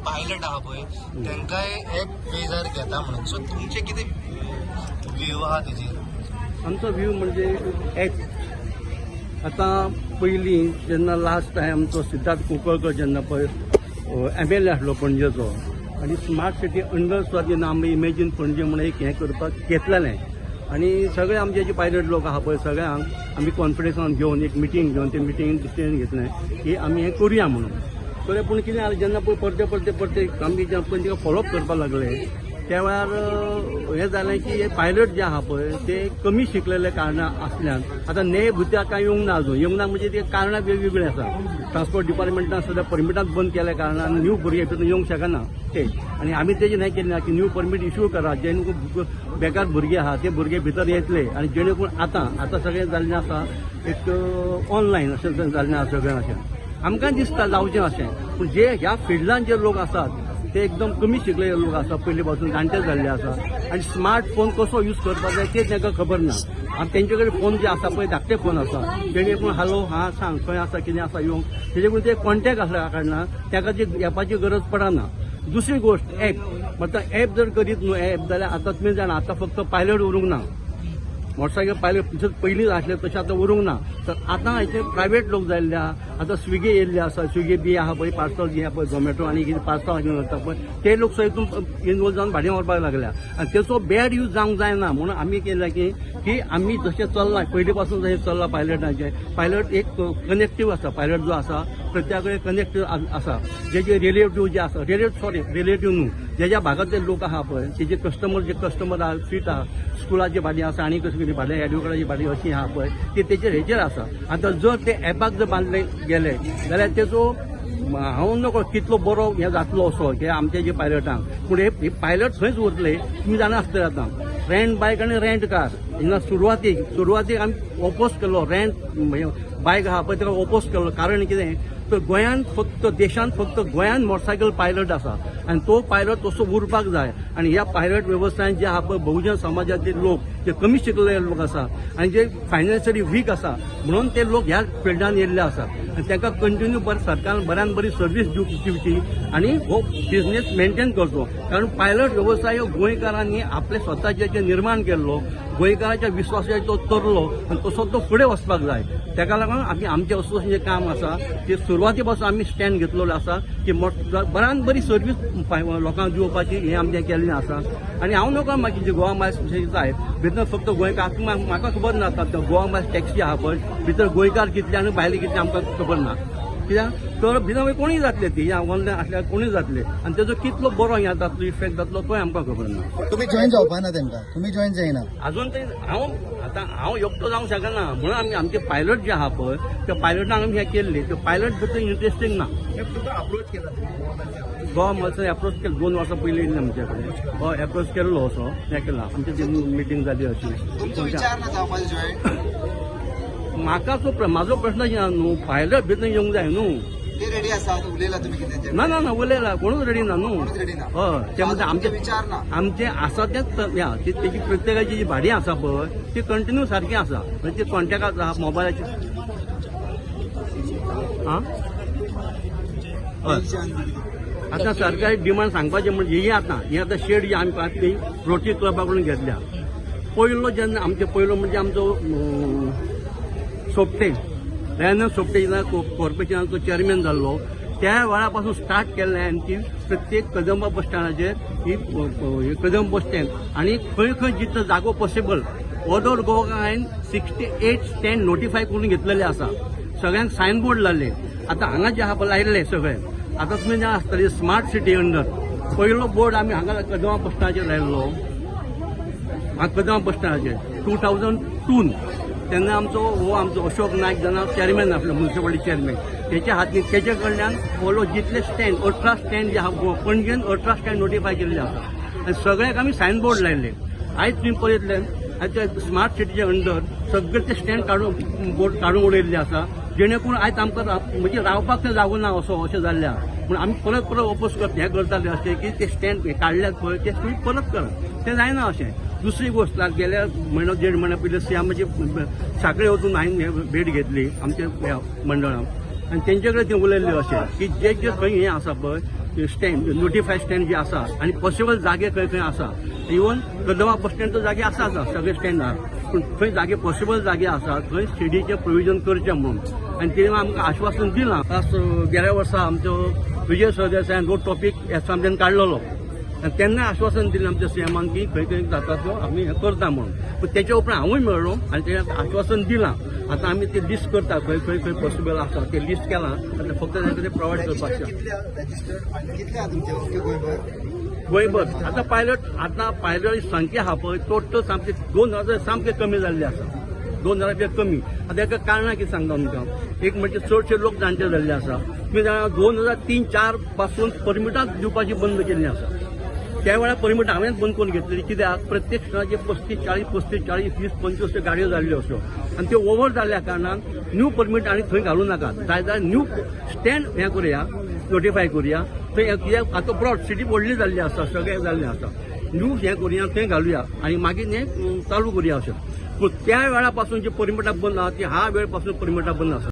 Pilot आहा पळय तांकांय एप बेजार घेता म्हणून. सो तुमचे कितें व्यू आहा तेजेर? आमचो व्यू म्हणजे एक आतां पयलीं जेन्ना लास्ट टायम आमचो सिद्धार्थ कुंकळकर जेन्ना पळय एमएलए आसलो पणजेचो आनी स्मार्ट सिटी अंडर सुद्दां जेन्ना आमी इमेजीन पणजे म्हणून एक हें करपाक घेतलेलें आनी सगळे आमचे जे पायलट लोक आहा पळय सगळ्यांक आमी कॉन्फिडन्सान घेवन एक मिटींग घेवन ते मिटींगेन डिसिजन घेतलें की आमी हें करुया म्हणून. करूया, पूण कितें जालें, जेन्ना पळय परते परते परते आमी जेन्ना पळय तांकां फॉलोअप करपाक लागले त्या वेळार हें जालें की हे पायलट जे आहा पळय ते कमी शिकलेले कारणां आसल्यान आतां नेय भुत्याक कांय येवंक ना, अजून येवंक ना. म्हणजे ते कारणां वेगवेगळीं आसा. ट्रान्सपोर्ट डिपार्टमेंटान सद्या परमिटां बंद केल्या कारणान न्यू भुरगे भितर येवंक शकना ते. आनी आमी तेजें हें केलें ना की न्यू परमीट इश्यू करा, जेणे करून बेकार भुरगे आहा ते भुरगे भितर येतले. आनी जेणे करून आतां आतां सगळें जाल्लें आसा एक ऑनलायन अशें जाल्लें आसा सगळें. अशें आमकां दिसता जावचें अशें, पूण जे ह्या फिल्डान जे लोक आसात ते एकदम कमी शिकलेले लोक आसा, पयलीं पासून जाणटे जाल्ले आसा आनी स्मार्ट फोन कसो यूज करपाक जाय ते तांकां खबर ना. आनी तेंचे कडेन फोन जे आसा पळय धाकटे फोन आसा, तेणे करून हॅलो हा सांग खंय आसा कितें आसा येवंक तेजे करून ते कॉन्टेक्ट आसल्या कारणान ताका जी एपाची गरज पडना. दुसरी गोश्ट एप, म्हटल्यार एप जर करीत न्हू एप जाल्यार आतां तुमी जाणा आतां फक्त पायलट उरूंक ना, मोटरसायकल पायलट जर पयलीं आसले तशें आतां उरूंक ना. तर आतां हाचे प्रायवेट लोक जाल्ले आहा, आतां स्विगी येयल्ले आसा, स्विगी बी आहा पळय पार्सल जे आहा पळय झोमॅटो आनी कितें पार्सल घेवन वता पळय ते लोक सगळे हितून इनवॉल्व जावन भाडें व्हरपाक लागल्या आनी तेचो बॅड यूज जावंक जायना म्हणून आमी केलें की आमी जशें चल्लां पयलीं पासून जशें चल्लां पायलटाचें, पायलट एक कनेक्टीव आसा, पायलट जो आसा प्रत्येका कडेन कनेक्टीव आसा, जे जे रिलेटीव जे आसा, रिलेट सॉरी रिलेटीव न्हू, जे ज्या भागांतले लोक आहा पळय तेजे कस्टमर जे कस्टमर आहा फिट आहा, स्कुलाचे भाडें आसा आनी कशें कितें भाडें एडवोकेटाचें भाडें अशीं आहा पळय ती तेचेर हेचेर आसा. आतां जर ते एपाक जर बांदले गेले जाल्यार तेचो हांव नकळो कितलो बरो हें जातलो असो हे आमचे जे पायलटांक, पूण हे पायलट थंयच उरतले. तुमी जाणा आसतले आतां रेंट बायक आनी रेंट कार हिंगा सुरवातीक सुरवातीक आमी ओपोज केल्लो, रेंट बायक आहा पळय ताका ओपोज केल्लो. कारण कितें तर गोंयांत फक्त देशांत फक्त गोंयांत मोटरसायकल पायलट आसा आनी तो पायलट तसो उरपाक जाय. आनी ह्या पायलट वेवस्थान जे आहा पळय बहुजन समाजाचे लोक जे कमी शिकलेले लोक आसा आनी जे फायनान्शियली वीक आसा म्हणून ते लोक ह्या फिल्डान येयल्ले आसा आनी तांकां कंटिन्यू बरें सरकारान बऱ्यान बरी सर्वीस दिवची आनी हो बिजनेस मेंटेन करचो. कारण पायलट वेवसाय हो गोंयकारांनी आपले स्वताचे निर्माण केल्लो, गोंयकाराच्या विस्वासाचेर तो तरलो आनी तसो तो फुडें वचपाक जाय. ताका लागून आमी आमचें असोसिएशनचें काम आसा की सुरवाती पासून आमी स्टँड घेतलेलो आसा की बऱ्यान बरी सर्वीस लोकांक दिवपाची हें आमचें केल्लें आसा. आनी हांव नकळो मागीर जे गोवा मायल्स जाय भितर फक्त गोंयकार म्हाका खबर ना, आतां गोवा मायल्स टॅक्सी आहा पळय भितर गोंयकार कितले आनी भायले कितले आमकां खबर ना, कित्याक तर भितर मागीर कोणूय जातले ती ऑनलायन आसल्यार कोणूय जातले आनी तेजो कितलो बरो हें जातलो इफेक्ट जातलो तोय आमकां खबर ना. तुम्ही जॉईन जावपा ना तांकां, तुम्ही जॉईन जायना अजून तरी हांव आतां हांव एकटो जावंक शकना म्हणून आमी आमचे पायलट जे आहा पळय त्या पायलटांक आमी हें केल्ले, ते पायलट भितर इंट्रस्टींग ना. तुका अप्रोच केला गोवा मल्सान एप्रोच केलो 2 वर्सां पयलीं येयल्ले आमचे कडेन, हय एप्रोच केल्लो असो हें केला, आमची मिटींग जाली अशी. तुमचो विचार ना जावपाचो जॉईन? म्हाका तो म्हाजो प्रश्न कितें न्हू पायलट भितर येवंक जाय न्हू. ते रेडी आसा उलयला तुम्ही कितें? ना ना ना उलयला कोणूच रेडी ना न्हू. रेडी ना. हय ते म्हणजे आमचे विचार ना, आमचे आसा तेच तेजी प्रत्येकाची जी भाडी आसा पळय ती कंटिन्यू सारकी आसा, म्हणजे ती कॉन्टेक्ट आसा मोबायलाचेर. आं हय आतां सरकारी डिमांड सांगपाचें म्हणजे ही आतां ही आतां शेड जी आमी पळयता ती रोटरी क्लबा कडून घेतल्या. पयलो जेन्ना आमचे पयलो म्हणजे आमचो सोपटे दयानंद सोपटे जेन्ना कॉर्पोरेशनाचो चेअरमॅन जाल्लो त्या वेळा पासून स्टार्ट केल्लें आनी ती प्रत्येक कदंबा बस स्टँडाचेर ही कदंब बस स्टँड आनी खंय खंय जितलो जागो पॉसिबल ऑदर गोवा हांवें 68 स्टँड नोटिफाय करून घेतलेले आसा, सगळ्यांक सायन बोर्ड लायले. आतां हांगा जे आहा पळय लायिल्ले सगळे आतां तुमी जे आसतली स्मार्ट सिटी अंडर पयलो बोर्ड आमी हांगा कदंबा बस स्टँडाचेर लायिल्लो, कदंबा बस स्टँडाचेर 2002 तेन्ना आमचो हो आमचो अशोक नायक जेन्ना चेअरमॅन आसलो म्युनिसिपालिटी चेअरमॅन तेच्या हातीन तेच्या कडल्यान पयलो जितले स्टँड 18 स्टँड जे आहा पणजेन 18 स्टँड नोटिफाय केल्ले आसा आनी सगळ्याक आमी सायन बोर्ड लायले. आयज तुमी पळयतले आयज ते स्मार्ट सिटीचे अंडर सगळे ते स्टँड काडून बोर्ड काडून उडयल्ले आसा, जेणे करून आयज आमकां म्हणजे रावपाक ते जागो ना असो अशें जाल्लें आहा. पूण आमी परत परत ओपोज करता हें करताले अशें की ते स्टँड काडल्यात पळय ते तुमी परत करा, तें जायना अशें. दुसरी गोश्ट गेल्या म्हयनो 1.5 म्हयन्या पयलीं सियामाची साखळे वचून हांवें भेट घेतली आमच्या ह्या मंडळान आनी तेंचे कडेन ते उलयल्ले अशें की जे जे खंय हें आसा पळय स्टँड नोटिफाय स्टँड जे आसा आनी पॉसिबल जागे खंय खंय आसा. इवन कदंबा बस स्टँड तर जागे आसाच आहा, सगळे स्टँड आहा, पूण खंय जागे पॉसिबल जागे आसा थंय शेडीचें प्रोविजन करचें म्हणून. आनी तेणें आमकां आश्वासन दिलां. लास्ट गेल्या वर्सा आमचो विजय सरदेसायान हो टॉपीक एसेंब्लीन काडलेलो आनी तेन्ना आश्वासन दिलें आमच्या सीएमान की खंय खंय जाता त्यो आमी हें करता म्हणून. पूण तेच्या उपरांत हांवूय मेळ्ळो आनी तेणें आश्वासन दिलां. आतां आमी ते लिस्ट करता, खंय खंय खंय पॉसिबल आसा ते लिस्ट केलां. आतां फक्त तांकां ते प्रोवायड रजिस्टर्ड करपाचें. कितले रजिस्टर्ड आनी कितले आहा तुमचे ओके गोंयभर? गोंयभर आतां पायलट, आतां पायलट संख्या आहा पळय टोटल सामकी 2000 सामके कमी जाल्ली आसा, 2000 कमी. आतां हेका कारणां कितें सांगता तुमकां. एक म्हणजे चडशे लोक जाणटे जाल्ले आसा. तुमी जाणा 2003-4 पासून परमिटां दिवपाची बंद केल्ली आसा. त्या वेळार परमिट हांवें बंद करून घेतलेली, कित्याक प्रत्येक खिणाचे 35 40 35 40 20 25 गाडयो जाल्ल्यो अश्यो आनी त्यो ओवर जाल्ल्या कारणान न्यू परमीट आनी थंय घालूं नाका, जाय जाल्यार न्यू स्टँड हें करुया, नोटिफाय करुया थंय, कित्याक आतां ब्रॉड सिटी व्हडली जाल्ली आसा, सगळें जाल्लें आसा. न्यू हें करुया, थंय घालुया आनी मागीर हें चालू करुया अशें. पूण त्या वेळा पासून जी परमिटां बंद आहा ती ह्या वेळ पासून परमिटां बंद आसा.